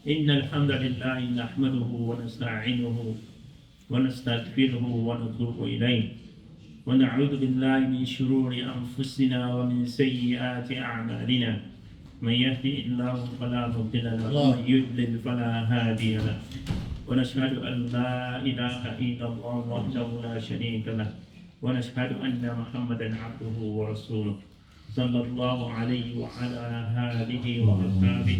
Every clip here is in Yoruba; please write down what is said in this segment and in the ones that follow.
إن الحمد لله نحمده ونستعينه ونستغفره ونتوب إليه، ونعوذ بالله من شرور أنفسنا ومن سيئات أعمالنا. من يهدي الله فلا مضل له ومن يضلل فلا هادي له. ونشهد أن لا إله إلا الله وحده لا شريك له، ونشهد أن محمدا عبده ورسوله صلى الله عليه وعلى آله وأصحابه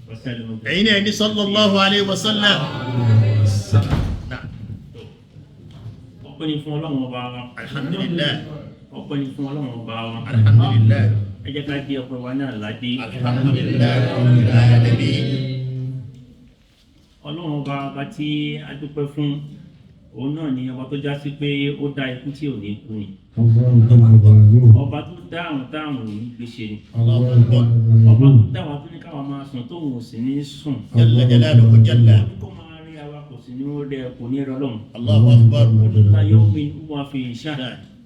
وسلم. Ẹ̀yin náà ní sallallahu alayhi wa sallam. Náà. Ọpẹ́ ni fún Ọlọ́run ọba wa. Alhamdulillah. Ọpẹ́ ni fún Ọlọ́run ọba wa. Alhamdulillah. Ẹ jẹ́ ká dé ọpẹ́ wa náà ládé. Alhamdulillah rabbil alamin. Ọlọ́run ọba tí a dúpẹ́ fún, òun náà ni ọba tó já sí pé ó dá ikú tí ò ní kú ni, ọba tó dá àrùn táàrùn ò ní gbé ṣe ni, Allahu akbar. Ọba tó dá wa tó ní káwa máa sùn tóun ò sì ní sùn, Jalla jalaluhu jalla. Kó máa rí àwa kò sì ní rẹ kò ní rẹ Ọlọ́run. Allahu akbar. Olùkọ́ yóò mi wá fi ìṣá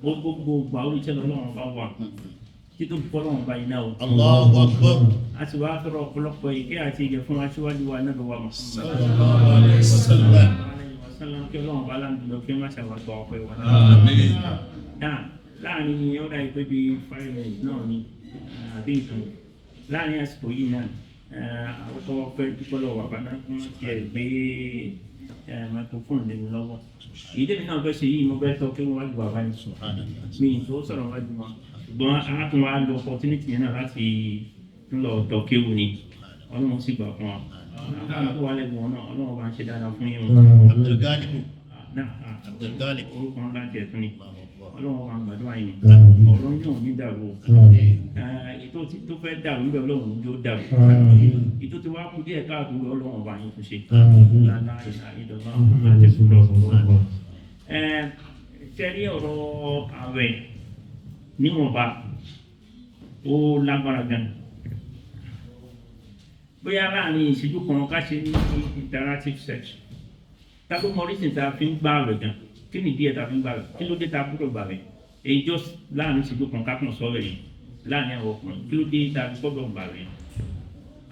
ó gbogbo gbà orí iṣẹ́ lọ́lọ́run bá wà títún fún Ọlọ́run bá iná o. Allahu akbar. A sì wá fẹ́ràn ọ̀pọ̀lọpọ̀ ìkẹ́ àti ìgẹ̀ fún aṣíwájú wa náà wa Muhammad Sallallahu alayhi wa sallam. alayhi wa sallam, kí Ọlọ́run bá láǹdù lọ kí wọ́n má ṣàwàgbà ọpẹ́ wa. Àmín. Náà láàrin ó dà pé bíi 5 minutes náà ni àbí nǹkan láàrin àsìkò yìí náà, àwọn tó fẹ́ dúpẹ́ lọ́wọ́ bàbá náà fún tiẹ̀ gbé microphone lé mi lọ́wọ́. Èyí tèmi náà fẹ́ ṣe yìí, mo fẹ́ sọ kí wọ́n wájú bàbá ní mi tó sọ̀rọ̀ wájú wọn, ṣùgbọ́n a tún wá lo opportunity yẹn náà láti tún lọ tọ́ kéwù ni. Ọlọ́run sì gbà fún wa. Àwọn tó wà lẹ́gbọ̀n náà, Ọlọ́run bá ń ṣe dáadáa fún yín o. Abdulgalib. Náà. Abdulgalib. Orúkọ ńlá tiẹ̀ tún ni. Allahu akbar. Ọlọ́run bá ń gbàdúrà yín, ọ̀rọ̀ yín ò ní dàrú o. Ètò tó fẹ́ dàrú níbẹ̀, Ọlọ́run yóò dàrú. Ètò tí wàá kú díẹ̀ káàtó, Ọlọ́run bá yín tún ṣe lálá ìlà ìdọ̀lá àti ìfúnlọ̀. Ṣe rí ọ̀rọ̀ àwẹ̀ níwọ̀nba, ó lágbára gan. Bóyá láàrin ìṣẹ́jú kan ká ṣe ní interactive section, tá ló mọ reason tá a fi ń gbà àwẹ̀ gan? Kí ni díẹ̀ tá a fi ń gbà àwẹ̀? Kí ló dé tá a gbọ́dọ̀ gbà àwẹ̀? Èyí just láàrin ìṣẹ́jú kan ká kàn sọ̀rọ̀ yìí láàrin àwọn ọkùnrin, kí ló dé tá a fi gbọ́dọ̀ gbà àwẹ̀?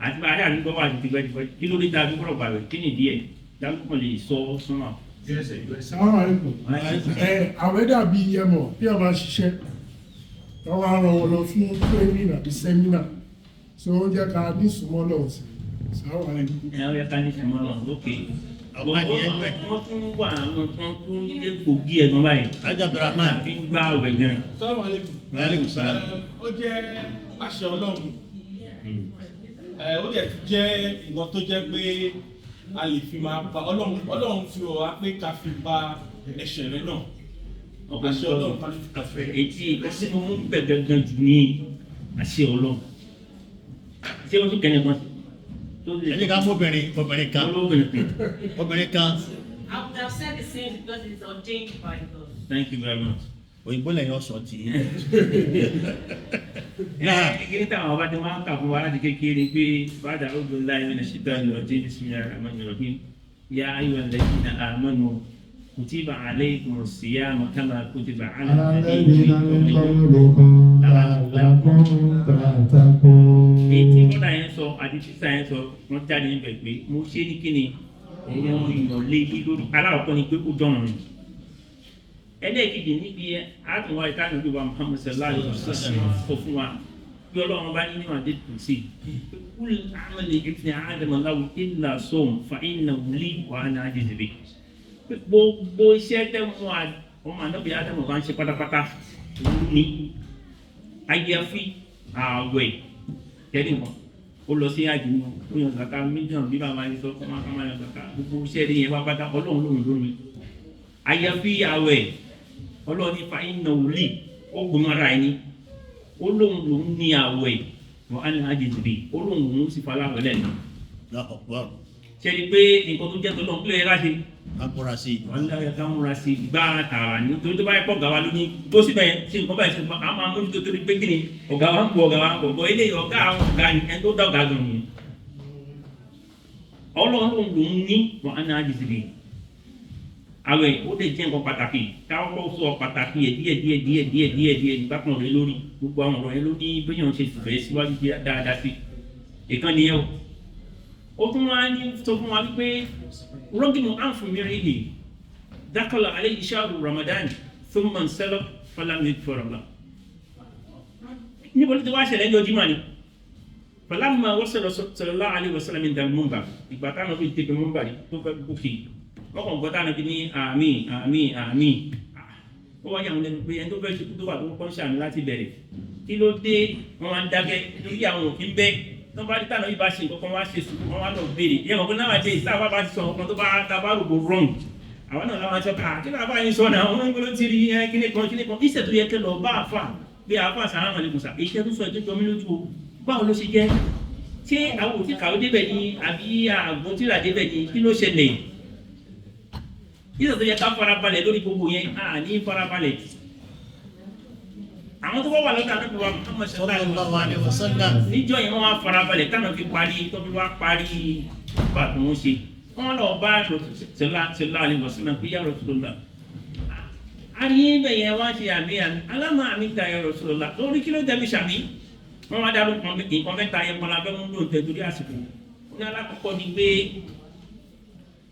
Àti bá a dàbí gbọ́ wà ní tipẹ́tipẹ́, kí ló dé tá a fi gbọ́dọ̀ gbà àwẹ̀? Kí ni díẹ̀ dákúkọ̀ lè sọ sọ́nà? Assalamu alaikum. Ẹ àwẹ̀ dàbí ẹmọ bí a bá ṣiṣẹ́, wọ́n wá ràn wọ́n lọ fún training àbí seminar, so ó jẹ́ ká ní ìsúnmọ́ lọ́wọ́ sí. Assalamu alaikum. Ẹ ó yẹ ká ní ìsúnmọ́ lọ lókè. Ọ̀pá nìyẹn pẹ̀. Wọ́n tún wà àwọn tó tún lé gbòógì ẹ̀gbọ́n báyìí Hajj Abdulrahman. fi ń gbà àwẹ̀ gan. Assalamu alaikum. Wa alaikum salam. Ó jẹ́ àṣẹ Ọlọ́run. Ó dẹ̀ tún jẹ́ nǹkan tó jẹ́ pé a lè fi máa pa Ọlọ́run. Ọlọ́run fi hàn wá pé ká fi pa ẹ̀ṣẹ̀ rẹ̀ náà. Ọ̀pọ̀ Àṣẹ Ọlọ́run ká fi. Etí ìkọsí mo mú bẹ̀ gangan jù ní àṣẹ Ọlọ́run. Ṣé wọ́n tún kẹ́ni kan sí? Tó lè Ẹ jẹ́ ká mú obìnrin, obìnrin kan. Olóbìnrin kan. Obìnrin kan. I would have said the same because it's ordained by God. Thank you very much. Òyìnbó lẹ́yìn ọ̀sán tí. Náà. Kí ní táwọn ọba tí wọ́n ń kà fún wa láti kékeré pé bàdà ó gbé láì mẹ́rin ṣíta ìrọ̀jẹ́ bismillahir rahmanir rahim ya ayyuhal ladhina amanu kutiba alaykumus siyamu kama kutiba ala الذين alladhina من min قبلكم لعلكم تتقون. Èyí tí bọ́dà yẹn sọ àti sísá yẹn sọ, wọ́n jáde níbẹ̀ pé mo ṣe ní kíni ẹ̀yẹ wọn èèyàn lé yí lórí. Aláwọ̀kọ́ ni pé ó dọ̀rùn ni. Ẹlẹ́ẹ̀kejì níbi àtúnwá ìtàn ìjọba Muhammad sallallahu alayhi wa sallam sọ fún wa bí Ọlọ́run bá ní níwọ̀n àdé tù sí kul amali ibni Adam lahu illa sawm fa innahu li wa ana ajzi bihi. Gbogbo iṣẹ́ tẹ́ mú ọmọ ànábì Ádámù bá ń ṣe pátápátá ní àyàfi ààwẹ̀. Tẹ́lẹ̀ nǹkan ó lọ sí àjùmọ̀, ó yan zaka mílíọ̀nù, bí bàbá yẹn sọ kọ́ máa ká máa yan zaka, gbogbo iṣẹ́ rí yẹn wá pátá, Ọlọ́run lòun lónìí àyàfi ààwẹ̀. Ọlọ́run ní fa innahu li, ó gbọmọ ara ẹni, ó lóun lòun ní ààwẹ̀, wa ana ajzi bihi, ó lóun lòun sì fa aláwẹ̀ lẹ́nu. Allahu Akbar. Ṣe ni pé nǹkan tó jẹ́ tó lọ́n, kí ló yẹ ká ṣe? Ká múra sí i. Wọ́n ń ká múra sí gbá tààrà ní, torí tó bá yẹ pọ̀ ọ̀gá wa ló ní tó síbẹ̀ yẹn ṣe nǹkan báyìí ṣe nǹkan, a máa mójútó, torí pé kí ni, ọ̀gá wa ń bọ̀, ọ̀gá wa ń bọ̀ bọ̀. Eléyìí ọ̀gá àwọn ọ̀gá ni, ẹni tó dá ọ̀gá gan ni. Ọlọ́run ló ń ní wọn á ní àjèjì àwẹ̀, ó lè jẹ́ nǹkan pàtàkì káwọn kọ́ sọ pàtàkì ẹ̀ díẹ̀ díẹ̀ díẹ̀ díẹ̀ díẹ̀ díẹ̀ nígbà kan rẹ lórí gbogbo àwọn ọ̀rọ̀ yẹn ló ní bẹ́yàn ṣe fẹ́ síwájú dáadáa sí ìkànnì yẹn o. Ó tún wá ní sọ fún wa wípé rọ́gìmù ànfùmírí yìí dákọ̀lọ̀ alẹ́ iṣẹ́ Ramadan thumma nsẹ́lọ̀ fọlámi fọ̀rọ̀lá. Níbo ló ti wá ṣẹlẹ̀ ní ojúmọ́ ni? Falamma wasala sallallahu alaihi wasallam inda al-minbar. Ìgbà táwọn fi tẹ̀lé minbar tó fẹ́ gòkè. Wọ́n kàn gbọ́ táwọn fi ní àmín àmín àmín. Ó wáyé àwọn lẹ́nu pé ẹni tó fẹ́ ṣe tó wà tó kọ́ ṣàmì láti bẹ̀rẹ̀. Kí ló dé? Wọ́n máa ń dákẹ́ nítorí àwọn òfin bẹ́ẹ̀. Tó bá dé táwọn yìí bá ṣe nǹkan kan wá ṣe sùúrù, wọ́n wá lọ béèrè. Ìyẹn mọ̀ pé náà ṣe ìta bá ti sọ nǹkan tó bá ta bá rògbò wrong. Àwọn náà làwọn aṣọ kà kí làbá yín sọ náà wọ́n ń gbọ́dọ̀ ti rí ẹ kíní kan kíní kan. Iṣẹ́ tó yẹ kẹ́ lọ bá àfà bí àfà sàrámà lè kùsà. Iṣẹ́ tó sọ ètò ìjọmí lójú o. Báwo ló ṣe jẹ́? Ṣé àwọn òtí kàwé débẹ̀ ni àbí àgbọn tíra débẹ̀ ni kí ló ṣẹlẹ̀? Iṣẹ́ tó yẹ ká farabalẹ̀ lórí gbogbo yẹn, à ní farabalẹ̀. Àwọn tó bá wà lọ́dọ̀ àdúgbò wa Muhammad Sallallahu alaihi wasallam. níjọ́ yẹn wọ́n wá farabalẹ̀ táwọn fi parí tó fi wá parí bàtà wọn ṣe. Wọ́n lọ bá sọlá sọlá àlewọ̀sánà pé yà Rasulullah. Ayé bẹ̀ yẹn wá ṣe àmì àmì alámọ̀ àmì ta yà Rasulullah lórí kí ló dẹ̀ mi ṣàmì. Wọ́n wá dárúkọ nǹkan mẹ́ta yẹn kọ́lá fẹ́ mú lóun tẹ̀ torí àsìkò. Ó ní alákọ̀ọ́kọ́ ni pé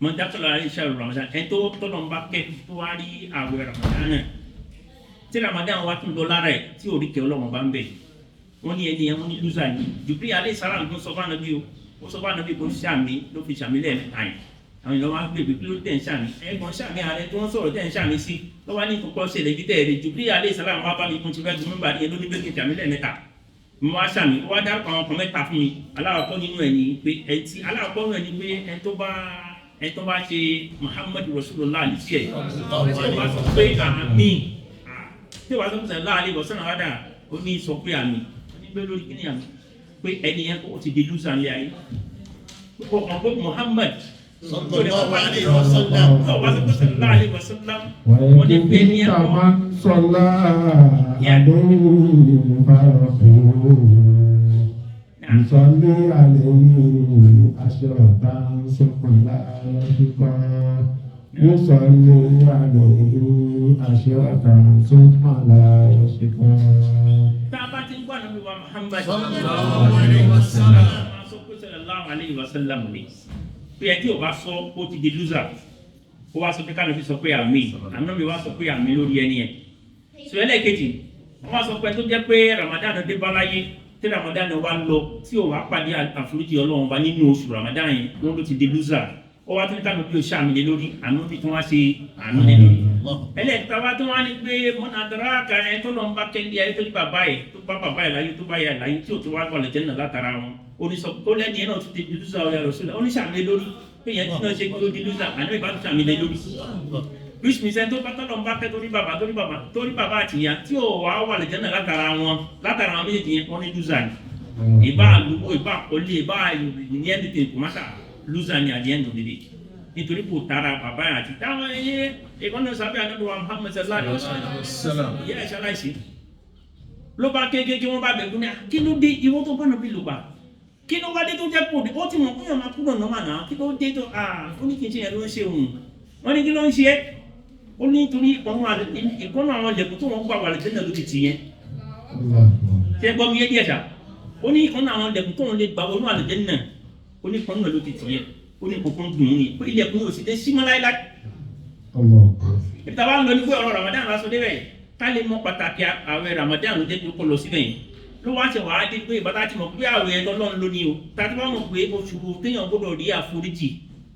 mọ̀dákọ̀lá iṣẹ́ Ramadan ẹni tó tọ́lọ̀ ń bá kẹ́ tó wá rí àwẹ̀ Ramadan náà tí Ramadan wá tún lọ lára ẹ̀ tí orí kẹ́ Ọlọ́run bá ń bẹ̀ wọ́n ní ẹni yẹn wọ́n ní lúzà yìí Jibril alayhi salam ló sọ fún Ànábì o ó sọ fún Ànábì kó ṣàmì ló fi ṣàmì lẹ́ẹ̀mẹ́ta yẹn àwọn èèyàn wá gbé kí ló tẹ̀ ń ṣàmì ẹ̀gbọ́n ṣàmì ààrẹ tó ń sọ̀rọ̀ tẹ̀ ń ṣàmì sí lọ́wọ́ ní kọ́kọ́ ṣẹlẹ̀ ibi tẹ̀ ẹ̀rẹ̀ Jibril alayhi salam wá bá mi kún ti fẹ́ dùn mí bàdí ló ní pé kí n ṣàmì lẹ́ẹ̀mẹ́ta mo wá ṣàmì ó wá dárúkọ àwọn kan mẹ́ta fún mi aláwọ̀kọ́ nínú ẹ̀ ní pé ẹ ti aláwọ̀kọ́ nínú ẹ̀ ní pé ẹ tó bá ẹ tó bá ṣe Muhammadu Rasulullah àlùsí ẹ̀ tí o bá sọ pé àmín tí o bá sọ pé sallallahu alaihi wasallam wádà ó ní sọ pé àmín ó ní pé lórí kí ni àmín pé ẹni yẹn kó ti di lùsàn lé ayé kó kàn pé Muhammad Sallallahu alaihi wasallam. tó o bá sọ pé sallallahu alaihi wasallam wọ́n ní pé ẹni yẹn ويكفيك kọ́ من صلى عليه فربه يصلي عليه عشرة ثم لا يشقى يصلي عليه عشرة ثم لا يشقى tá a bá ti ń gbọ́ ànábì wa Muhammad Sallallahu alaihi wasallam. máa sọ pé sallallahu alaihi wasallam ni pé ẹ tí o bá sọ ó ti di loser ó wá sọ pé káàlù fi sọ pé àmín ànábì wa sọ pé àmín lórí ẹni yẹn sọ ẹlẹ́ẹ̀kejì wọ́n wá sọ pé tó jẹ́ pé Ramadan dé báláyé tí Ramadan wa lọ tí o wá pàdé àforíjì Ọlọ́run bá nínú oṣù Ramadan yẹn wọ́n ló ti di loser ó wá tún káàlù bí o ṣàmì lé lórí ànábì tí wọ́n á ṣe àánú lé lórí ẹlẹ́ẹ̀ta wá tó wá ní pé mọ́nàdàrà kan ẹ tó lọ ń bá kẹ́lí ayé tó ní bàbá ẹ̀ tó bá bàbá ẹ̀ láyé tó bá yà láyé tí ò tó wá wọlé jẹ́ náà látara wọn onísọ ó lẹ́ni ẹ̀ náà tó ti di lùsà ọ̀yà rẹ̀ sílẹ̀ oníṣàmì lórí pé yẹn tí náà ṣe kí ó di lùsà àná ìbá tó ṣàmì lé lórí. Which means ẹni tó bá tọ́lọ̀ ń bá kẹ́ torí bàbá torí bàbá torí bàbá àtìyá tí ò wá wọlé jẹ́ náà látara wọn látara wọn méjèèjì yẹn wọ́n ní lùsà ni ìbá àlùkò ìbá àkọlé ìbá ní anything kò má sà lùsà ni at the end of the day nítorí kò tara bàbá yẹn àti táwọn ẹyẹ ìkànnì sábẹ́ àdúgbò wa Muhammad sallallahu alaihi wasallam ìyá ẹ̀ ṣaláìsí ló bá kékeré wọn bá bẹ̀rù ní kí ló dé ìwọ tó bá nàbí lùgbà kí ló wá dé tó jẹ́ pò dé ó ti mọ̀ kúnyàn máa kúrò nọ́mà náà kí ló dé tó ó ní kí n ṣe yẹn ló ń ṣe òun wọ́n ní kí ló ń ṣe é ó ní nítorí ìkọ́nà àwọn ilẹ̀kùn tó wọ́n gbà wà lẹ́tẹ̀lẹ̀ ló ti tì yẹn ṣé gbọ́ mi yé díẹ̀ ṣá ó ní ìkọ́nà àwọn ilẹ̀kùn tó wọ́n lè gbà wọnú àlùjánnà ó ní ìkọ́nà ló ti tì yẹn ó ní kòkó dùn ún ni pé ilẹ̀kùn yóò sì dé símọ́ láéláé ibi tá a bá ń lọ ní pé ọ̀rọ̀ Ramadan lásán débẹ̀ ká lè mọ pàtàkì àwẹ̀ Ramadan ló dé kó lọ síbẹ̀ yẹn ló wá ṣe wàá dé pé ìbátá ti mọ̀ pé àwẹ̀ ẹ̀tọ́ Ọlọ́run ló ní o tá a ti wá mọ̀ pé oṣù téèyàn gbọ́dọ̀ rí àforíjì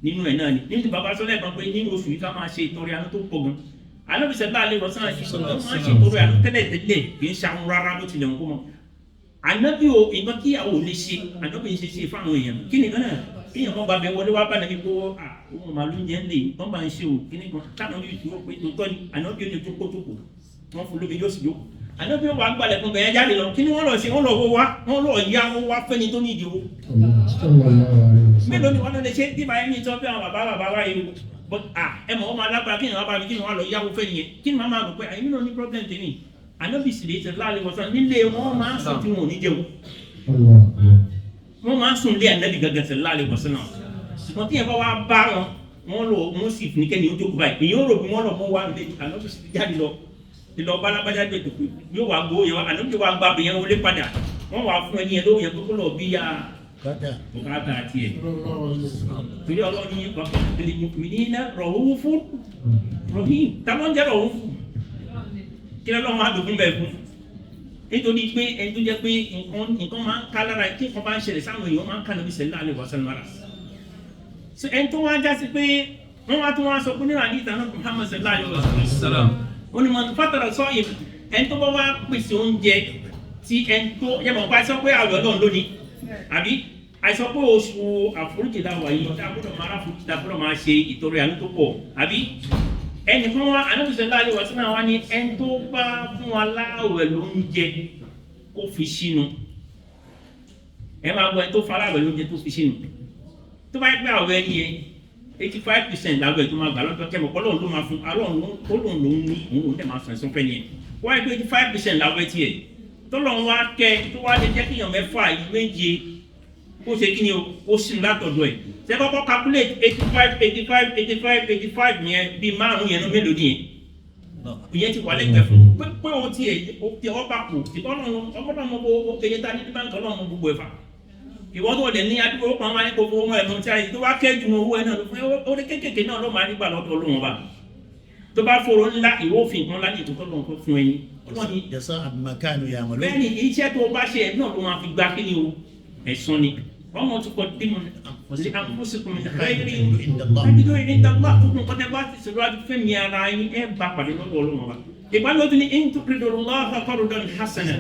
nínú ẹ̀ náà ni nínú tí bàbá sọ lẹ́ẹ̀kan pé nínú oṣù yìí ká máa ṣe ìtọrẹ àánú tó pọ̀ gan alóbìsẹ̀ bá lè rọ̀sán àti ìṣòro máa ṣe ìtọrẹ àánú tẹ́lẹ̀ tẹ́lẹ̀ kì í ṣàwọn rárá bó tilẹ̀ ń kó mọ́ ànábì o nǹkan kí àwọn ò lè ṣe ànábì ń ṣe ṣe fáwọn èèyàn kí nìkan náà kéèyàn kan bá bẹ wọlé wá bá nàbí kó òun màlúù jẹ ń lè wọn bá ń ṣe o kíní kan táwọn yóò dúró pé tòótọ́ ni ànábì ó ní tó kótókò wọn fún lómi yóò sì jókòó ànábì ó wà gbalẹ̀ fún bẹ̀yẹn jáde lọ kí ni wọ́n lọ ṣe wọ́n lọ wó wá wọ́n lọ ya wọ́n wá fẹ́ni tó ní ìdíwó. Mélòó ni wọ́n lọ lè ṣe tí báyìí mi sọ pé àwọn bàbá bàbá wa yìí but ẹ mọ̀ wọ́n máa lágbára kí ni wọ́n bá mi kí ni wọ́n lọ yáwó fẹ́ni yẹn kí ni màá máa rò pé àyè mi náà ní problem tèmi ànábì sì lè ṣe láàrin wọ́n sọ nílé wọn máa ń sùn tí wọn ò ní jẹun wọ́n máa ń sùn lé ànábì gangan sallallahu alaihi wasallam ṣùgbọ́n tí yẹn bá wá bá wọn wọ́n lọ wọ́n sì ní kẹ́ni ó jókòó báyìí èyí ó rò bí wọ́n lọ mú wá lé ànábì sì jáde lọ ìlọ bálábájá gbé tó yóò wá gbó yẹn ànábì wá gba abìyẹn wọlé padà wọ́n wá fún ẹni yẹn lówó yẹn kókó lọ bí ya Bùkátà tiẹ̀. Torí Ọlọ́run ní bil mu'minina ra'ufun rahim. Ta ló ń jẹ́ ra'ufu? Kí lọ́lọ́run á dùn fún bẹ́ẹ̀ fún? Nítorí pé ẹni tó jẹ́ pé nǹkan máa ń ká lára, kí nǹkan bá ń ṣẹlẹ̀ sáwọn èèyàn máa ń ká lóbi sallallahu alaihi wasallam lára. So ẹni tó wá já sí pé wọ́n wá tó wá sọ pé nínú àdìsí àná Muhammad sallallahu alaihi wasallam, ó ní man fatara sa'im, ẹni tó bá wá pèsè oúnjẹ tí ẹni tó yẹ mọ̀ pé àìsàn pé àwẹ̀ Ọlọ́run lónìí, àbí àìsàn pé oṣù àforíjì la wà yìí, tá a gbọ́dọ̀ máa ráforíjì, tá a gbọ́dọ̀ máa ṣe ìtọrẹ àánú tó pọ̀, àbí ẹnìkan wá Ànábì sallallahu alaihi wasallam wá ní ẹni tó bá fún wa láwẹ̀ lóúnjẹ kó fi sínú. Ẹ máa gbọ́, ẹni tó fa láwẹ̀ lóúnjẹ tó fi sínú, tó bá yẹ pé àwẹ̀ ẹni yẹn 85% láwẹ̀ tó máa gbà lọ́jọ́ kẹ́mọ̀, Ọlọ́run ló máa fún, Ọlọ́run ó lòun lòun ní òun lòun dẹ̀ máa sàn ẹ̀sán fẹ́ ni ẹ̀. Wọ́n yẹ pé 85% láwẹ̀ tiẹ̀ tọ́lọ́run wá kẹ́ tó wá lè jẹ́ kíyàn 6 7 kó ṣe kí ni o, ó sínú látọ̀dọ̀ ẹ̀. Ṣe kọ́kọ́ calculate 85 85 85 85 yẹn bíi 5 yẹn ló mélòó nìyẹn? Ìyẹn ti wà lẹ́gbẹ̀ẹ́ fún pé o ti ẹ̀ o ti ọ bá kù ìbọn ọmọdé ọmọ o kéye ta ní báńkì Ọlọ́run gbogbo ẹ̀fà. Ìwọ́n tó lè ní adúgbò kan máa ní kó fowó ẹ̀ lọ́n tí a yìí tó wá kẹ́jú owó ẹ̀ náà ló fún ẹ, ó ní kéékèèké náà ló máa nígbà lọ́dọ̀ Ọlọ́run ọba. Tó bá fòrò ńlá, ìwọ òfin kan ńlá ní ìtòkọ́ lọ́run kó fún ẹni. Ọlọ́run ni Jasa bima kanu ya'malun. Bẹ́ẹ̀ni, iṣẹ́ tó bá ṣe ẹ̀ náà ló máa fi gba kí ni o, ẹ̀san ni. Wọ́n mọ̀ tó kọ dínú ní àkóso mi xeyiri ẹ̀dídó ìdàgbà gbogbo nǹkan tẹ́ bá ti sọ̀rọ̀ àti fẹ́mi ara yín ẹ̀ bá pàdé lọ́dọ̀ Ọlọ́run ọba. Ìgbàlódé tún ní intuqidullaha qardan hasana.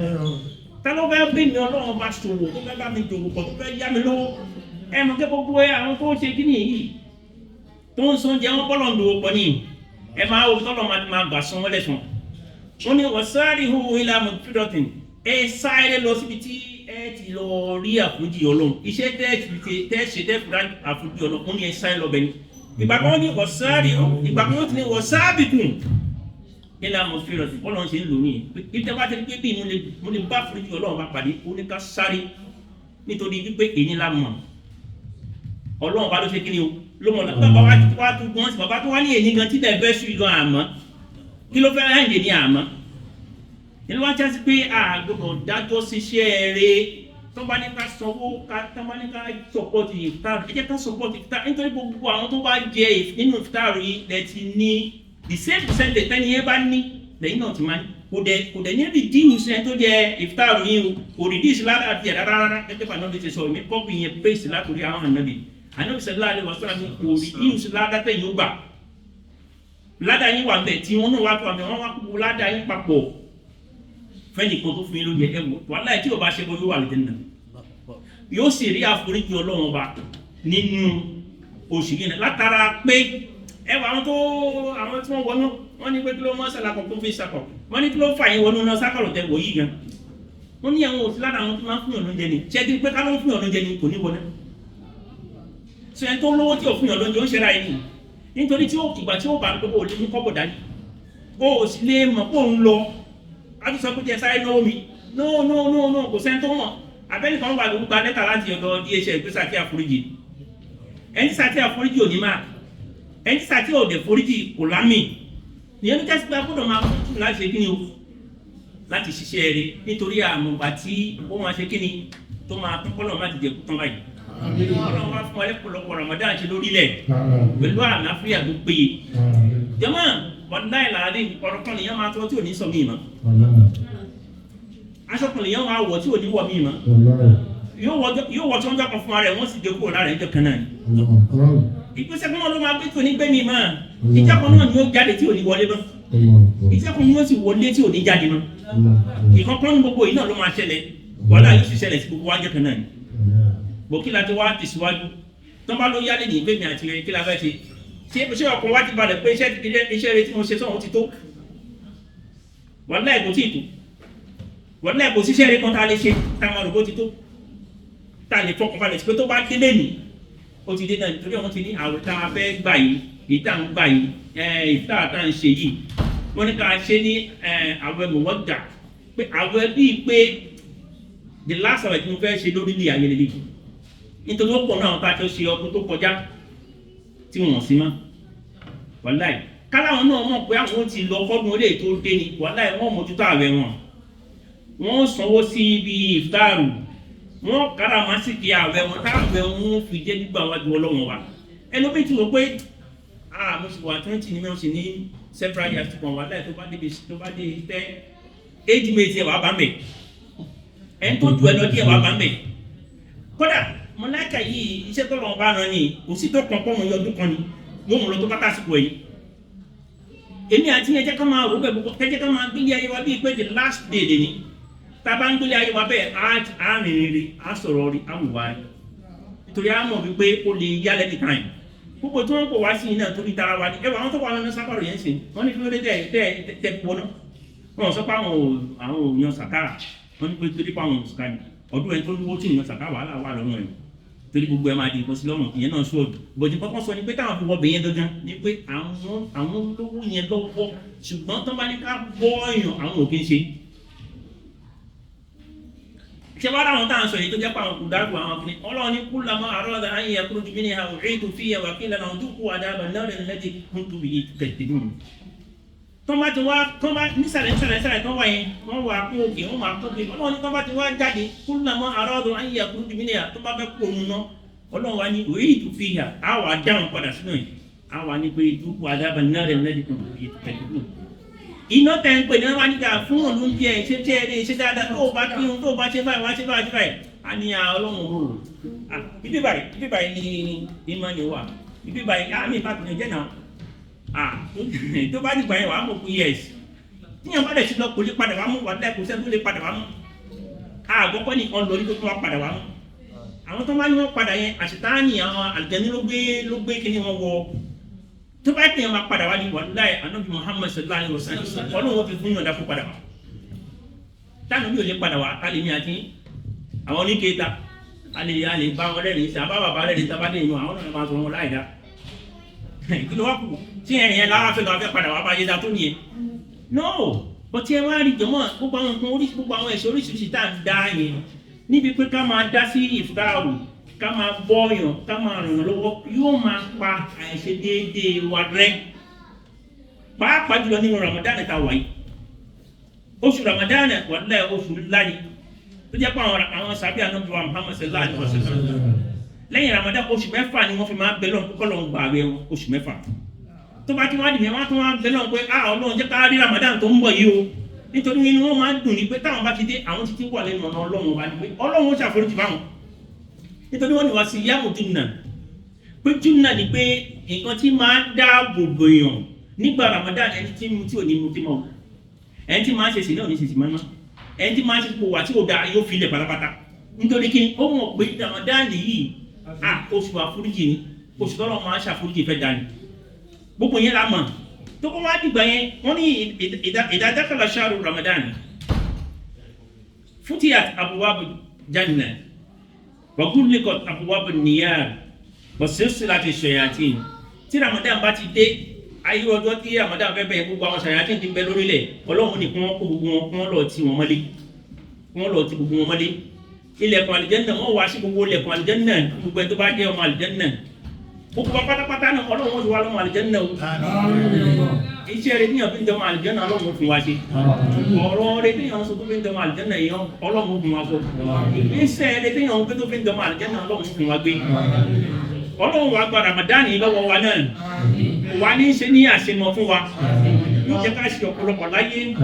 Ta ló fẹ́ bí mi Ọlọ́run bá ṣòwò tó fẹ́ bá mi dòwò pọ̀ tó fẹ́ yá mi lówó? Ẹ mọ̀ kí gbogbo ẹ àwọn tó ń ṣe kí nìyí tó ń sún jẹ wọn bọ́lọ̀ ń dòwò pọ̀ ní. Ẹ máa wo tọ́lọ̀ máa gbà san wọ́n lẹ́sàn. Wọ́n ní wasarihu ila magfiratin. Ẹ sáré lọ síbi tí ẹ ti lọ rí àforíjì Ọlọ́run. Iṣẹ́ tẹ́ ṣe tẹ́ fura àforíjì Ọlọ́run, ó ní ẹ sáré lọ bẹ̀ ni. Ìgbà kan ní wasari, ìgbà kan ní wasabiqun ila magfiratin. Bọ́lá ń ṣe ń lò ní yẹn. Ibi tí a bá ti rí pé bí mo lè bá àforíjì Ọlọ́run bá pàdé, ó ní ká sáré nítorí wípé èyí la mọ̀. Ọlọ́run bá ló ṣe kí ni o? Ló mọ̀ náà. Bàbá wa wá tún gan sí, bàbá tó wá ní èyí gan tí tẹ̀ fẹ́ sùn gan àmọ́. Kí ló fẹ́ ráyè ní àmọ́? Nínú wá jásí pé a gbọ́dọ̀ dájọ́ ṣiṣẹ́ rẹ̀. Tó bá ní ká sanwó, ká tó bá ní ká sọpọ́tì ìfitárù, ẹ jẹ́ ká sọpọ́tì ìfitárù nítorí gbogbo àwọn tó bá jẹ nínú ìfitárù yìí lẹ ti ní the same percentage tẹ́ni yẹn bá ní lẹ́yìn náà ti máa ní. Kò dẹ̀ ní reduce ẹni tó jẹ ìfitárù yìí o, kò reduce lára àti ẹ̀ rárá rárá. Gẹ́gẹ́ bá náà ti sọ, èmi kọ́pì yẹn paste látòrí àwọn ànábì. Ànábì sallallahu alaihi wasallam kò reduce ládá tẹ̀yìn ó gbà. Ládá yín wà ńbẹ̀ tí wọ́n náà wá tó àmì wọ́n wá kú ládá yín papọ̀. Fẹ́ni kan tó fún yín lóúnjẹ ẹ wò, wàhálà tí o bá ṣe bọ́ yóò wà lóde nà. Yóò sì rí àforíjì Ọlọ́run ọba nínú oṣù yìí náà látara pé ẹ wọ àwọn tó àwọn tí wọ́n wọnú wọ́n ní pé kí ló mọ́ sàlàkọ̀ tó fi sàkọ̀ wọ́n ní kí ló fà yín wọnú náà sákọ̀rọ̀ tẹ wò yìí gan. Wọ́n ní àwọn òsì lára àwọn tó máa ń fún yàn lóúnjẹ ni. Ṣé ti pé ká ló ń fún yàn lóúnjẹ ni kò ní wọlé. Ṣé ẹni tó lówó tí ò fún yàn lóúnjẹ ó ń ṣe ra ẹni nítorí tí ìgbà tí ó bá gbogbo ò lè mú kọ́bọ̀ dání. O ò sì lè mọ̀ pé òun lọ. A tún sọ pé jẹ sáré náwó mi. No no no no, kò sẹ́ni tó mọ̀. Abẹ́nìkan wà ló ń gba lẹ́tà láti ọ̀dọ̀ DHL pé Sàtí àforíjì. Ẹni Sàtí àforíjì ò ní máa. Ẹni Sàtí ò dẹ̀ foríjì kò lámì. Ìyẹn ló jásí pé a gbọ́dọ̀ máa kú láti ṣe kíni o, láti ṣiṣẹ́ rẹ̀ nítorí àmọ̀gbà tí ó máa ṣe kíni tó máa tún kọ́lọ̀ má ti jẹ kú tán báyìí. Ọlọ́run wá fún wa lẹ́pọ̀lọpọ̀ Ramadan ṣe lórílẹ̀ pẹ̀lú àlàáfíà tó péye. Jàmáà, wàláhì làálẹ̀ ọ̀rọ̀ kan nìyẹn máa tọ́ tí ò ní sọ mí mọ́. Aṣọ kan nìyẹn máa wọ̀ tí ò ní wọ̀ mí mọ́. Yóò wọ tí wọ́n jọ kan fún ara ẹ̀, wọ́n sì dé kúrò lára ẹ̀ jọ kan náà ni. Ìgbésẹ̀ kan náà ló máa gbé tí ò ní gbé mi mọ́. Ìjà kan náà ni ó jáde tí ò ní wọlé mọ́. Ìjà kan ni ó sì wọlé tí ò ní jáde mọ́. Ìkọ̀kan ní gbogbo yìí náà ló máa ṣẹlẹ̀. Wàhálà yóò sì ṣẹlẹ̀ sí gbogbo wájú kan náà ni. Bò kí la ti wá tẹ̀síwájú. Tọ́ bá ló yálé ní ìgbé mi àti rẹ̀ kí la fẹ́ ṣe. Ṣé ọkàn wa ti balẹ̀ pé iṣẹ́ rẹ tí mo ṣe sọ̀hún ti tó? Wàhálà kò tí ì tó. Wàhálà kò síṣẹ́ rẹ kan tá a lè ṣe tá a máa rò bó ti tó. Tá a lè fọkàn balẹ̀ sí pé tó bá délé nì ó ti dé náà nítorí àwọn ti ní àwẹ̀ tá a fẹ́ gbà yìí, èyí tá à ń gbà yìí, èyí tá à ń ṣe yìí. Wọ́n ní ká ṣe ní àwẹ̀ mọ̀wọ́dà pé àwẹ̀ bíi pé the last àwẹ̀ tí mo fẹ́ ṣe lórí ilé ayé lélẹ̀. Nítorí ó pọ̀ náà àwọn tá a tó ṣe ọdún tó kọjá tí wọ́n sì mọ́. Wàláì káláwọn náà mọ̀ pé àwọn ti lọ kọ́dún olè tó dé ni, wàláì wọ́n mójútó àwẹ̀ wọn. Wọ́n sanwó sí ibi ìftáàrù, Wọ́n káràmásìkì àwẹ̀ wọn táwẹ̀ wọn fi jẹ́ gbígbà wájú Ọlọ́run wa. Ẹlòmíì ti wò pé ah, mo sì wà 20 ní mi, mo sì ní several years to come, wà láì tó bá débi tó bá dé tẹ́ age mate ẹ̀ wà bá mẹ́, ẹ̀ ń tó ju ẹ lọ díẹ̀ wà bá mẹ́. Kódà mọ̀láìkà yìí, iṣẹ́ tó lọ́wọ́ bá rán ni, kò sí tó kàn pọ̀ mọ́ ọdún kan ni yóò mú lọ tó bá tásìkò yìí. Èmi àti yẹn jẹ́ ká máa rò bẹ́ẹ̀, gbogbo kẹ́jẹ́ ká máa gbélé ayé wa bíi pé the last day lè ní. Tá a bá ń gbélé ayé wa bẹ́ẹ̀, á rìnrìn rí, á sọ̀rọ̀ rí, á wùwá rí, nítorí á mọ̀ wípé ó lè yá lẹ́ni time. Gbogbo tí wọ́n kò wá sí iná torí tara wa ni. Ẹ wọ àwọn tó wà lọ́nà sábàrò yẹn sìn, wọ́n ní kí ló dé tẹ̀ tẹ̀ tẹ̀ wọná. Wọ́n sọ pé àwọn ò yan sàkárà, wọ́n ní pé torí pé àwọn ò sàkárà ọdún ẹni tó lówó tí ìyan sàkárà, wàhálà wà lọ́rùn ẹ̀, torí gbogbo ẹ máa di nǹkan sí lọ́rùn. Ìyẹn náà sọ̀rọ̀ bọ̀dé kọ́kọ́ sọ ni pé táwọn fi wọ bẹ̀yẹn gangan ni pé àwọn lówó yẹn lọ́wọ́, ṣùgbọ́n tó bá ní ká bọ́ èèyàn, àwọn ò kí ń ṣe. Ṣé wàá ráwọn táwọn sọ yìí tó jẹ́ pé àwọn kùdàrú àwọn kìnnì Ọlọ́run ní kúlàmọ́ àrọ́dà ayé ẹ̀kúrú ju mí ní àwọn ètò fíyà wà kí lànà dúkú àdàbà náà lè lẹ́dí kún tóbi yìí tẹ̀sídùn. Tó bá ti wá tó bá nísàlẹ̀ nísàlẹ̀ nísàlẹ̀ tó wà yẹn, wọ́n wà kó òkè, wọ́n máa tóbi. Ọlọ́run ní tó bá ti wá jáde, kúlàmọ́ àrọ́dà ayé ẹ̀kúrú ju mí ní tó bá fẹ́ kó òun náà, Ọlọ́run wa ní òye ìtúfìyà á wà dáhùn padà sínú yìí, á wà ní pé dúkú àdàbà náà lè lẹ́dí kún tóbi yìí tẹ̀sídùn. Iná tẹ̀ ń pè ní wọ́n nígbà fún olóúnjẹ ṣe ṣe eré ṣe dáadáa, tó o bá kí ohun tó o bá ṣe báyìí wá ṣe báyìí ṣe báyìí, a ní Ọlọ́run o, ibi báyìí, ibi báyìí ni ìmọ̀ni wà, ibi báyìí àmì ìbátan jẹ́ náà. Tó bá dìgbà yẹn, wàá mọ̀ pé yes, tíyẹn bá dẹ̀ ti lọ, kò lè padà wá mú wà lẹ́kọ̀ọ́ sẹ́ni tó lè padà wá mú. Àgbọ̀kọ́ nìkan lọ ní tó tún wá padà wá mú. Àwọn tó bá ní wọ́n padà yẹn, àṣetáàní àwọn àlùjànnú ló gbé kíní wọn wọ. Tó bá tẹ̀yàn máa padà wá ní wàláì, Ànábì Muhammad sallallahu alaihi wasallam, Ọlọ́run wọn fi fún yọ̀ǹda fún padà wá. Táwọn mi ò lè padà wá ká lè ní àti àwọn oníkẹta a lè bá wọn rẹ́rìn sí àbá bàbá rẹ́rìn tá a bá dé inú àwọn náà máa sọ wọn láì dá. Kí ló wá kù tí ẹ̀yìn yẹn lára fẹ́ lọ́wọ́ fẹ́ padà wá bá yé da tó nìyẹn? No, but ẹ wá rí jọmọ, gbogbo àwọn nǹkan oríṣi, gbogbo àwọn ẹ̀ṣẹ̀ oríṣiríṣi tá à ń dá yẹn níbi pé ká máa dá sí ìfúráàrù, ká máa bọ́yàn, ká máa ràn yàn lọ́wọ́, yóò máa pa àìṣe déédéé wa rẹ́, pàápàá jùlọ nínú Ramadan tá a wà yìí. Oṣù Ramadan, wàlẹ́ oṣù ńlá ni, tó jẹ́ pé àwọn sàbí Ànábì wa Muhammad sallallahu alaihi wasallam, lẹ́yìn Ramadan, oṣù 6 ni wọ́n fi máa bẹ lọ́n kó lọ́n gbà àwẹ̀ wọn. Oṣù 6 tó bá ti wá dìbò, wọ́n á tún wá bẹ lọ́n pé ah, Ọlọ́run, jẹ́ ká rí Ramadan tó ń bọ̀ yìí o, nítorí inú wọn máa ń dùn ní pé táwọn bá ti dé, àwọn títí wà lẹ́nu ọ̀nà Ọlọ́run wa ni pé Ọlọ́run ó ṣàforíjì fáwọn, nítorí wọ́n ní wá sí yàmù júnà, pé júnà ni pé nǹkan tí máa ń dáàbò bò èèyàn nígbà Ramadan. Ẹni tí mu tí ò ní mu tí mọ́, ẹni tí máa ń ṣe sí náà ò ní ṣe sí mọ́, ẹni tí máa ń ṣe kó wà tí ò dáa yóò fi ilẹ̀ pátápátá, nítorí kí ó mọ̀ pé Ramadan yìí, ah, oṣù àforíjì ni, oṣù tọ́lọ́ máa ń ṣàforíjì fẹ́ dání. Gbogbo yẹn la mọ̀. Tó kọ́ wá dìgbà yẹn, wọ́n ní idha dakhala shahru Ramadan futiyat abwabu janna wa ghulliqat abwabu niyar wa silsilati shayatin. Tí Ramadan bá ti dé, ayé ọjọ́ tí Ramadan fẹ́ bẹ̀rẹ̀, gbogbo àwọn shayatin ti ń bẹ lórílẹ̀, Ọlọ́run ní kí wọ́n kó gbogbo wọn, kí wọ́n lọ tì wọ́n mọ́lé, kí wọ́n lọ tì gbogbo wọn mọ́lé. Ilẹ̀kùn àlìjẹ́nà, wọ́n wá sí gbogbo ilẹ̀kùn àlìjẹ́nà, gbogbo ẹni tó bá jẹ́ ọmọ àlìjẹ́nà, gbogbo wa pátápátá náà, Ọlọ́run ó sì wá lọ́mọ àlìjẹ́nà o. Iṣẹ́ rẹ̀ níyàn fi ń dánwò àlìjẹ́nà, Ọlọ́run ó fún wa ṣe. Ọ̀rọ̀ rẹ̀ níyàn sọ tó fi ń dánwò àlìjẹ́nà yẹn, Ọlọ́run ó fún wa sọ. Iṣẹ́ rẹ̀ níyàn tó fi ń dánwò àlìjẹ́nà, Ọlọ́run ó fún wa gbé. Ọlọ́run wa gba Ramadan yìí lọ́wọ́ wa náà wa ní í ṣe ní àṣemọ fún wa, yóò jẹ́ ká ṣe ọ̀pọ̀lọpọ̀ láyé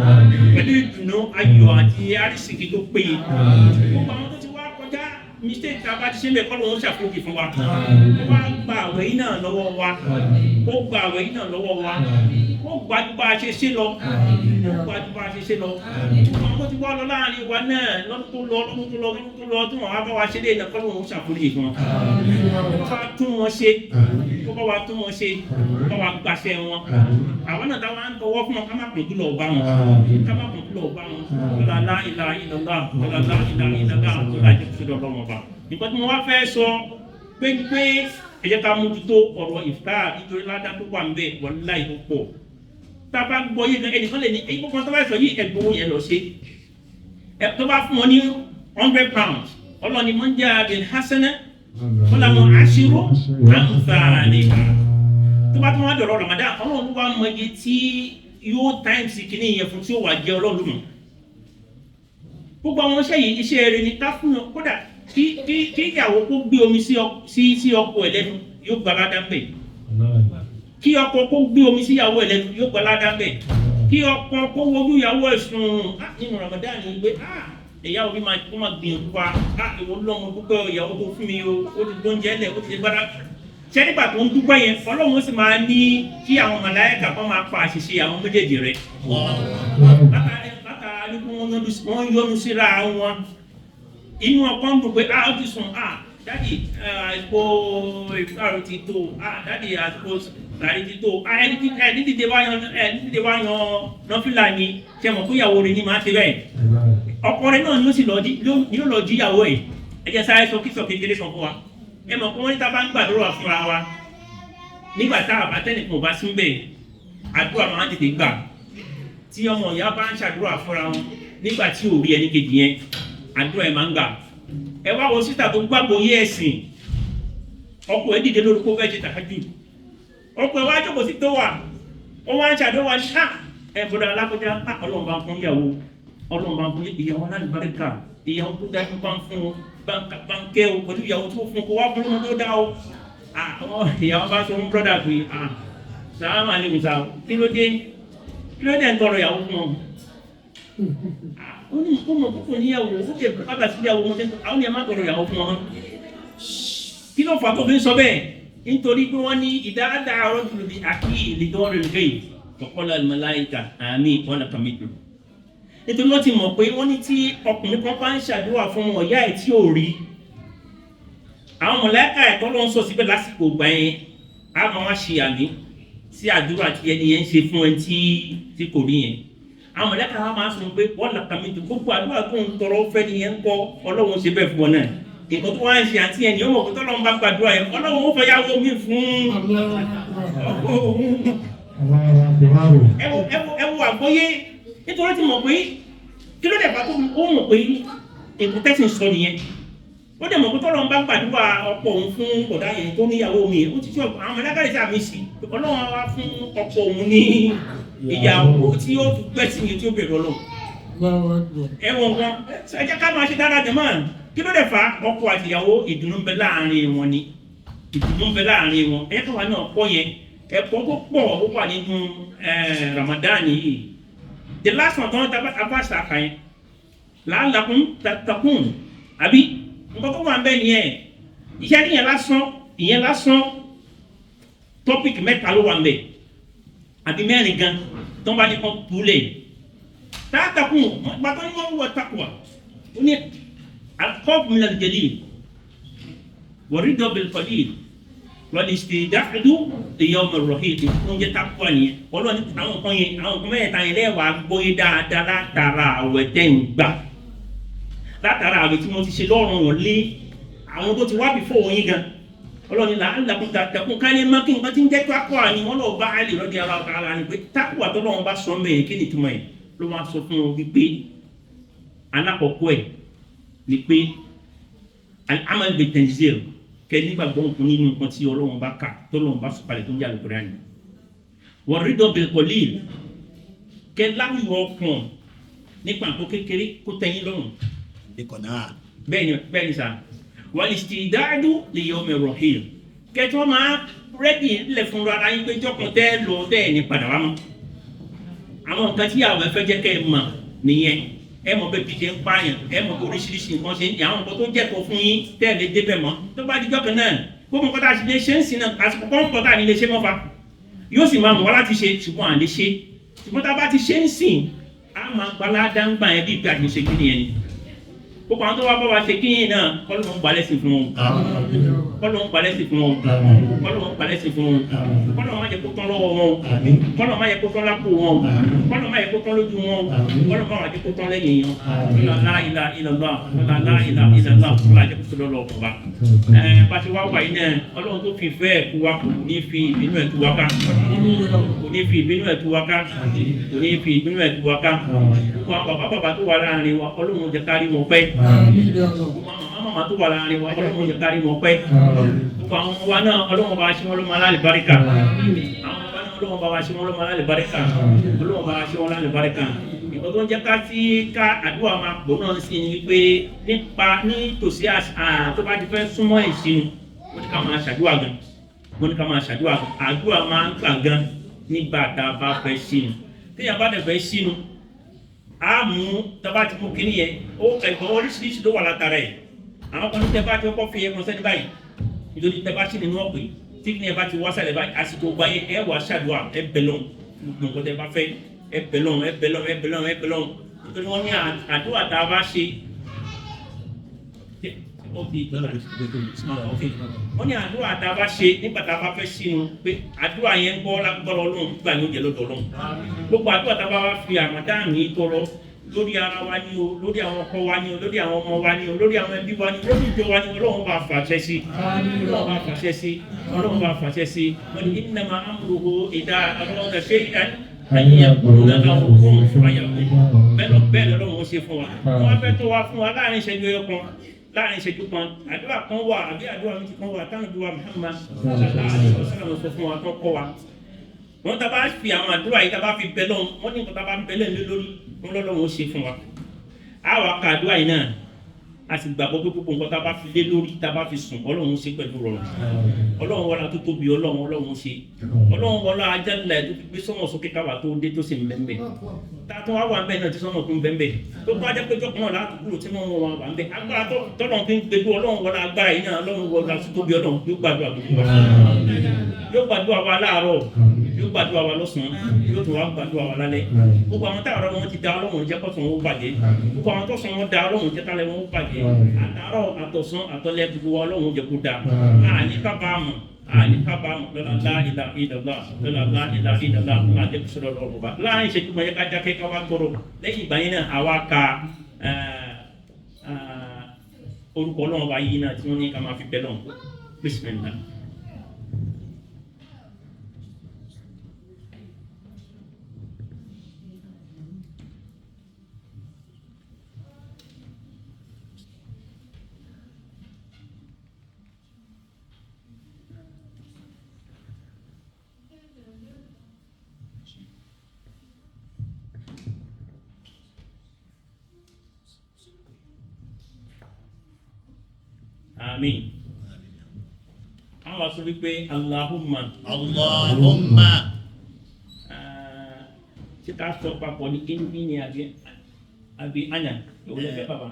pẹ̀lú ìdùnnú, ayọ̀ àti àrísìkí tó péye. Gbogbo àwọn tó ti wá kọjá, mistake tá a bá ti ṣe ń bẹ̀, kọ́ ló ń ṣàforíjì fún wa. Ó wá gba àwẹ̀ yìí náà lọ́wọ́ wa, ó gba àwẹ̀ yìí náà lọ́wọ́ wa, ó gba ju bá a ṣe ṣe lọ, ó gba ju bá a ṣe ṣe lọ. Gbogbo àwọn tó ti wá lọ láàrin wa náà lọ́dún tó lọ, lọ́dún tó lọ, lọ́dún tó lọ, tí wọ́n wá bá wa ṣe lé náà, kọ́ ló ń ṣàforíjì fún wa, kó bá tún wọn ṣe, kó bá wa tún wọn ṣe, kó bá wa gbàṣẹ wọn. Àwọn náà táwọn á ń tọwọ́ fún wọn, ká má kùn jùlọ bá wọn, ká má kùn jùlọ bá wọn. La ilaha illallah, la ilaha illallah, la jẹ́ kó sọ́dọ̀ Ọlọ́run ọba. Nǹkan tí mo wá fẹ́ sọ pé ẹ jẹ́ ká mójútó ọ̀rọ̀ ìfta, nítorí ládá tó wà ń bẹ̀, wallahi, tó pọ̀. Tá a bá gbọ́ yé gan, ẹnìkan lè ní èyí gbogbo tó bá sọ yìí, ẹgbẹ́ yẹn lọ ṣe ẹ. Tó bá fún wọn ní £100, Ọlọ́ni man jaa bil hasana falahu ashru amthaliha. Tó bá tún wá dọ̀rọ̀ Ramadan, Ọlọ́run wá mọ iye tí yóò times kìíní yẹn fún tí ó wà jẹ́. Ọlọ́run mọ̀. Gbogbo àwọn iṣẹ́ yìí, iṣẹ́ rere ni ká fún wọn. Kódà Kí ìyàwó kó gbé omi sí ọkọ ẹ̀ lẹ́nu yóò gba ládàá ń bẹ̀. Kí ọkọ kó gbé omi sí ìyàwó ẹ̀ lẹ́nu yóò gba ládàá ń bẹ̀. Kí ọkọ kó wojú ìyàwó ẹ̀ sùn nínú Ramadan ni gbé ìyàwó mi máa kó máa gbìyànjú wa ìwọ lọ́mọ dúpẹ́ ìyàwó tó fún mi o, ó ti gbóúnjẹ lẹ̀, ó ti ṣe gbádà. Ṣé nígbà tó ń dúpẹ́ yẹn, Ọlọ́run sì máa ní kí àwọn màláíkà kan máa pa àṣìṣe àwọn méjèèjì rẹ̀. Látara ní kí wọ́n yọ́nú síra wọn. Inú ọkọ ń dùn pé ó ti sùn, dádì àsìkò ìfúkàrò ti tó, dádì àsìkò sàrí ti tó, ẹni dìde wá yan nọ́fìlà ni, ṣe mọ̀ pé ìyàwó rẹ̀ ni máa ṣe bẹ́ẹ̀. Ọkọ rẹ̀ náà ni ó sì lọ jí ìyàwó ẹ̀. Ẹ jẹ́ sáré sọ kíṣọ̀ kékeré sọ fún wa. Ẹ mọ̀ pé wọ́n ní tá a bá ń gbàdúrà fúnra wa nígbà tá a bá tẹ́nìkan ò bá sí ń bẹ̀, àdúrà máa ń tètè gbà. Tí ọmọ ìyá bá ń ṣàdúrà fúnra wọn nígbà tí ò rí ẹni kejì yẹn, àdúrà ẹ̀ máa ń gbà. Ẹ wá wo sísà tó gbàgbọ́ yé ẹ̀sìn, ọkọ ẹ̀ dìde lórí kó fẹ́ ṣe tàájú, ọkọ ẹ̀ wá jókòó sí tó wà, ó wá ń ṣàdúrà ní ẹ bọ̀dọ̀ alákọjá, Ọlọ́run bá ń fún ìyàwó, Ọlọ́run bá ń fún ìyàwó alálùbáríkà, ìyàwó tó dájú bá ń fún báńkẹ́ o, pẹ̀lú ìyàwó tó fún kó wá fún ọmọ tó dá o. Àwọn ìyàwó bá sọ fún brọ́dà pé sàlámù alaykum sà, kí ló dé ń tọrọ ìyàwó fún ọ? Ó ní kó mọ̀ kókò níyàwó, ó kè bàbá sí ìyàwó wọn, àwọn èèyàn má tọrọ ìyàwó fún wọn. Kí ló fà tó fi ń sọ bẹ́ẹ̀? Nítorí pé wọ́n ní ìdáadá rọ́jùlù bí àkí ìlídọ́rẹ̀ rẹ̀ kọ̀kọ́lá màláíkà àmì wọn làkà méjì. Nítorí wọ́n ti mọ̀ pé wọ́n ní tí ọkùnrin kan bá ń ṣàdúrà fún ọ̀yá ẹ̀ tí ò rí, àwọn mọ̀láíkà ẹ̀tọ́ ló ń sọ síbẹ̀ lásìkò ìgbà yẹn, á máa wá ṣe àmì sí àdúrà tí ẹni yẹn ń ṣe fún ẹni tí kò rí yẹn. Àwọn mọ̀lẹ́kà wa máa ń sọ pé wọ́n là kàmí tó gbogbo àdúrà tó ń tọrọ fẹ́ ni yẹn ń kọ́, Ọlọ́run ṣe bẹ́ẹ̀ fún ọ náà. Nǹkan tó wá ń ṣe àti ẹni ọmọ òkúta Ọlọ́run bá gbàdúrà yẹn, Ọlọ́run ó fẹ́ yáwó mi fún ọkọ òun. Ẹ wo àgbọ́yé, nítorí ti mọ̀ pé kí ló dé bá tó ó mọ̀ pé nǹkan tẹ́sí sọ nìyẹn. Ó dẹ̀ mọ̀ pé tọ́lọ́run bá gbàdúrà ọkọ òun fún bọ̀dá yẹn tó níyàwó mi, ó ti tí àwọn mọ̀lẹ́kà lè sàmì sí, Ọlọ́run wá fún ọkọ òun ní ìyàwó tí ó tún pẹ́ sí ni tí ó bèrè Ọlọ́run. Ẹ̀wọ̀n kan ẹ jẹ́ ká máa ṣe dáadáa jẹ̀ máa kí ló dé fa ọkọ àti ìyàwó ìdùnnú ń bẹ láàrin wọn ni, ìdùnnú ń bẹ láàrin wọn. Ẹ jẹ́ káwa náà kọ́ yẹn, ẹ̀kọ́ tó pọ̀ ó wà nínú Ramadan yìí. The last one tó ń ta ṣàkà yẹn, la'allakum tattaqun, àbí nǹkan tó wà ń bẹ nìyẹn. Iṣẹ́ níyẹn lásán, ìyẹn lásán tọ́pìkì mẹ́ta ló wà ń bẹ àbí mẹ́rin gan tó ń bá ní kan túlẹ̀ tààtàkùn gbàtọ́ ní wọ́n wọ takuwa ó ní alkhawfu min al-jalil wa-ridha bil-qalil wal-istidadu li-yawm ar-rahil. Oúnjẹ takuwa nìyẹn. Ọlọ́ni àwọn kan yẹn, àwọn kan mẹ́ta yẹn lẹ́wàá gbóyè dáadáa látara àwẹ̀ tẹ́ ń gbà, látara àwẹ̀ tí wọ́n ti ṣe lọ́rùn wọn lé àwọn tó ti wá bí fún òyìn gan. Ọlọ́ni la'allakum tattaqun, ká lè má kí nǹkan tí ń jẹ́ takuwa ni wọ́n lọ bá àlè lọ́dí ara ọ̀tá ara ni pé takuwa tó lọ́wọ́ bá sọ mẹ́yìn kí ni ìtumọ̀ ẹ̀ ló máa sọ fún wọn wípé alákọ̀ọ́kọ́ ẹ̀ ni pé al-amal bit-tanzil, kẹ́ nígbàgbọ́ nǹkan nínú nǹkan tí Ọlọ́run bá kà tó lọ́wọ́ bá sọ̀kalẹ̀ tó ń jẹ́ Al-Qur'an. Wa-ridha bil-qalil, kẹ́ láwùjọ ọkàn nípa nǹkan kékeré kó tẹ́yìn lọ́rùn. Bẹ́ẹ̀ ni sà, wal-istidadu li-yawmi ar-rahil, kẹ́tọ́ máa rẹ́dì lẹ̀ fún ara yín pé jọ́kan tẹ́ lọ tẹ́ ẹ̀ ní padà wá mọ́. Àwọn nǹkan tí àwọn ẹ̀fẹ́ jẹ́ kẹ́ ẹ mọ̀ nìyẹn. Ẹ mọ̀ bẹ́ẹ̀ bí ṣe ń pààyàn, ẹ mọ̀ bí oríṣiríṣi nǹkan ṣe ń àwọn nǹkan tó jẹ́kọ̀ọ́ fún yín tẹ́ ẹ lè débẹ̀ mọ́. Tó bá di jọ́kan náà, gbogbo nǹkan tá a ṣe lè ṣe ń sin náà, àsìkò kan ń bọ̀ tá a ní lè ṣe mọ́ fa. Yóò sì máa mọ̀ wá láti ṣe, ṣùgbọ́n à lè ṣe. Ṣùgbọ́n tá a bá ti ṣe ń sìn, á máa gbalá dáńgbà yẹn bí ìgbà tí ń ṣe kí nìyẹn ni. Gbogbo àwọn tó wá bá wa ṣe kí yín náà, kọ́lọ́hún gbalẹ̀ sí fún wọn. Kọ́lọ́hún gbalẹ̀ sí fún wọn. Kọ́lọ́hún gbalẹ̀ sí fún wọn. Kọ́lọ́hún má jẹ́ kó tán lọ́wọ́ wọn. Kọ́lọ́hún má jẹ́ kó tán lápò wọn. Kọ́lọ́hún má jẹ́ kó tán lójú wọn. Kọ́lọ́hún má jẹ́ kó tán lẹ́yìn wọn. La ilaha illallah, la ilaha illallah, la jẹ́ kó tán lọ́wọ́ ọba. Bá ti wá wà yín náà, Ọlọ́run tó fi ìfẹ́ ẹ̀ kú wa kò ní fi ìbínú ẹ̀ tú wa ká. Kò ní fi ìbínú ẹ̀ tú wa ká. Kò ní fi ìbínú ẹ̀ tú wa ká. Gbogbo àwọn bàbá bàbá tó wà láàrin wa, Ọlọ́run jẹ́ ká rí wọn pẹ́. Gbogbo àwọn màmá tó wà láàrin wa, Ọlọ́run jẹ́ ká rí wọn pẹ́. Gbogbo àwọn ọmọ wa náà, Ọlọ́run bá wa ṣe wọn lọ́mọ alálùbáríkà. Àwọn ọmọ wa náà, Ọlọ́run bá wa ṣe wọn lọ́mọ alálùbáríkà. Ọlọ́run bá wa ṣe wọn lálùbáríkà. Nǹkan tó ń jẹ́ ká tí ká àdúrà máa pọ̀ náà sí ni wípé nípa nítòsí tó bá ti fẹ́ súnmọ́ ìṣinu, wọ́n ní ká máa ṣàdúrà gan, wọ́n ní ká máa ṣàdúrà gan. Àdúrà máa ń gbà gan nígbà tá a bá fẹ́ ṣinu. Téèyàn bá dẹ̀ fẹ́ ṣinu, á mú tá a bá ti mú kinní yẹn, ó ẹ̀gbọ́n oríṣiríṣi ló wà látara ẹ̀. Àwọn kan ní tẹ́ bá ti kọ́kọ́ fi ẹ̀kan sẹ́ni báyìí, nítorí tẹ́ bá ṣì nínú ọ̀pẹ tí kinní yẹn bá ti wá sálẹ̀ báyìí, àsìkò gba yẹn ẹ wàá ṣàdúrà, ẹ bẹ̀ lọ́hùn, gbogbo nǹkan tẹ́ bá fẹ́, ẹ bẹ̀ lọ́hùn, ẹ bẹ̀ lọ́hùn, ẹ bẹ̀ lọ́hùn, ẹ bẹ̀ lọ́hùn, nítorí wọ́n ní àdúrà tá a bá ṣe, wọ́n ní àdúrà tá a bá ṣe nígbà tá a bá fẹ́ sínú, pé àdúrà yẹn ń gbọ́ lágbọ́rọ̀ Ọlọ́run, gbà ní oúnjẹ lọ́dọ̀ Ọlọ́run. Gbogbo àdúrà tá a bá wá fi àmọ̀dáàmì tọrọ lórí ara wa ní o, lórí àwọn ọkọ wa ní o, lórí àwọn ọmọ wa ní o, lórí àwọn ẹbí wa ní o, lórí ìjọ wa ní o, Ọlọ́run bá fàṣẹ sí, Ọlọ́run bá fàṣẹ sí, Ọlọ́run bá fàṣẹ sí. Wọ́n ní innama amruhu idha arada shay'an an yaqula lahu kun fayakun. Bẹ́ẹ̀ bẹ́ẹ̀ lọ́lọ́run ó ṣe fún wa. Wọ́n fẹ́ tó wá fún wa láàrin ìṣẹ́jú ẹyọ kan, láàrin ìṣẹ́jú kan, àdúrà kan wà àbí àdúrà méjì kan wà táwọn ìdúrà Muhammad sallallahu alaihi wasallam sọ fún wa tó kọ́ wa. Wọ́n tá bá fi àwọn àdúrà yìí, tá bá fi bẹ lọ́hùn, wọ́n ní nǹkan tá bá bẹ lọ́hùn lé lórí, wọ́n lọ́lọ́hùn ó ṣe fún wa. Á wà ká àdúrà yìí náà, a sì gbàgbọ́ pé gbogbo nǹkan tá bá fi lé lórí, tá bá fi sùn, Ọlọ́run ó ṣe pẹ̀lú rọrùn. Ọlọ́run wọlá tó tóbi, Ọlọ́run, Ọlọ́run ó ṣe. Ọlọ́run wọlá ajálẹ̀ tó fi gbé sọ́mọ̀ sókè káwa tó dé tó sì ń bẹ́ẹ̀ tá a tún wá wà ń bẹ́ẹ̀ náà tí sọ́mọ̀ tún bẹ́ẹ̀ tó bá jẹ́ pé jọ́kàn náà láti kúrò tí wọ́n wà wà ń bẹ́ẹ̀ agbára tọ́lọ́run fi ń gbẹdú. Ọlọ́run wọlá agbára yìí náà, Ọlọ́run wọlá tó tóbi, Ọlọ́run yóò gbàdúrà gbogbo wa, yóò gbàdúrà wa láàárọ̀, yóò gbàdúrà wa lọ́sàn-án, yóò tún wá gbàdúrà wa lálẹ́. Gbogbo àwọn táwọn wọn ti da, Ọlọ́run jẹ́ kọ́sàn wọn ó bàjẹ́. Gbogbo àwọn tọ́sán wọn da, Ọlọ́run jẹ́ kálẹ̀ wọn ó bàjẹ́. Àtàárọ̀, àtọ̀sán, àtọ̀lẹ́, gbogbo wa, Ọlọ́run jẹ́ kó da, àní kábàámọ̀, àní kábàámọ̀ lọ́la la ilaha illallah, lọ́la la ilaha illallah, lọ́la jẹ́ kó sọ̀rọ̀ lọ́rùn bá láàrin ìṣẹ́jú kan yẹ ká dákẹ́ ká wá gbọ́rọ̀. Lẹ́yìn ìgbà yẹn náà, àwa ka orúkọ Ọlọ́run bá yí náà tí wọ́n ní ká máa fi bẹ́ lọ́hùn. Bismillah. Àmín. Àwọn wa sọ wípé Allahumma. Allahumma. Ṣé ká sọ papọ̀ ní inni ni àbí ana ìwọ lẹ́fẹ̀ẹ́ bàbá?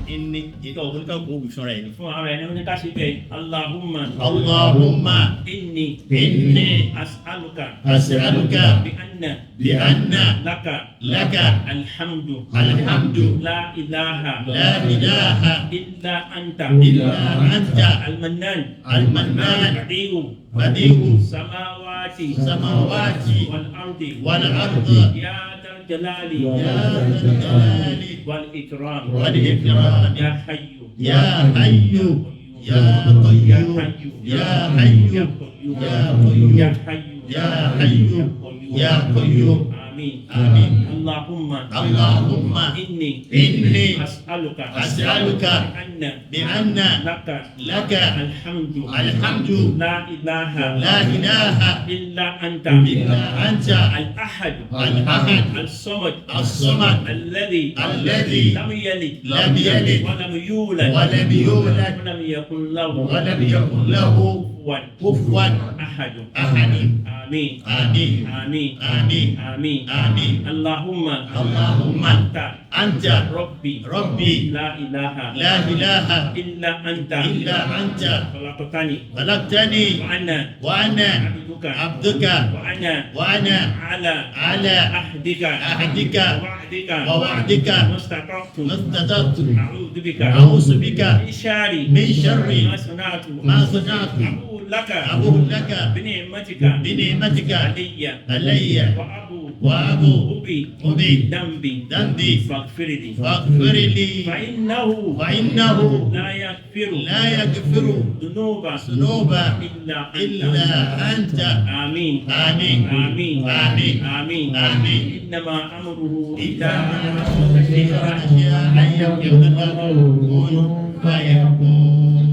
Ẹ ní ìtọ́ oníkàkùn òwì fúnra ẹ̀ ni. Fún ara ẹni oníká ṣe bẹ́ẹ̀. Allahumma. Allahumma. Inni. Inni. As'aluka. As'aluka. Bi anna. Bi anna. Laka. Laka. Alhamdu. Alhamdu. La ilaha. La ilaha. Illa anta. Illa anta. Almannan. Almannan. Badi'u. Badi'u. Samawati. Samawati. Wal ardi. Wal ardi. Ya dal jalali. Ya dal jalali. Wal ikram. Wal ikram. Ya hayyu. Ya hayyu. Ya qayyum. Ya hayyu. Ya qayyum. Ya hayyu. Ya hayyu. Ya qayyum. Amin. Amin. Allahumma. Allahumma. Inni. Inni. As'aluka. As'aluka. Anna. Bi anna. Laka. Laka. Alhamdu. Alhamdu. La ilaha. La ilaha. Illa anta. Illa anta. Al-ahad. Al-ahad. Al-samad. As-samad. Alladhi. Alladhi. Lam yalid. Lam yalid. Wa lam yulad. Wa lam yulad. Wa lam yakun lahu. Wa lam yakun lahu. Kufuwan. Kufuwan. Ahad. Ahad. Amin. Amin. Amin. Amin. Amin. Amin. Allahumma. Allahumma. Anta. Anta. Rabbi. Rabbi. La ilaha. La ilaha. Illa anta. Illa anta. Khalaqtani. Khalaqtani. Wa ana. Wa ana. Abduka. Abduka. Wa ana. Wa ana. Ala. Ala. Ahdika. Ahdika. Wa wa'dika. Wa wa'dika. Mastata'tu. Mastata'tu. A'udhu bika. A'udhu bika. Min sharri. Min sharri. Ma sana'tu. Ma sana'tu. Abu laka. Abu laka. Bi ni'matika. Bi ni'matika. Alayya. Alayya. Wa abu. Wa abu. Ubi. Ubi. Dambi. Dambi. Faghfirli. Faghfirli. Fa innahu. Fa innahu. La yaghfiru. La yaghfiru. Dhunuba. Dhunuba. Illa anta. Illa anta. Amin. Amin. Amin. Amin. Amin. Amin. Innama amruhu Idza idha أن يقول له كن فيكون.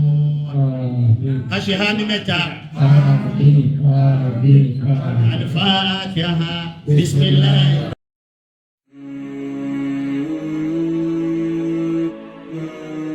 Ká ṣe há ní mẹ́ta. Àmín, àmín, àmín. Al-Fatiha. Bismillah. Thank you.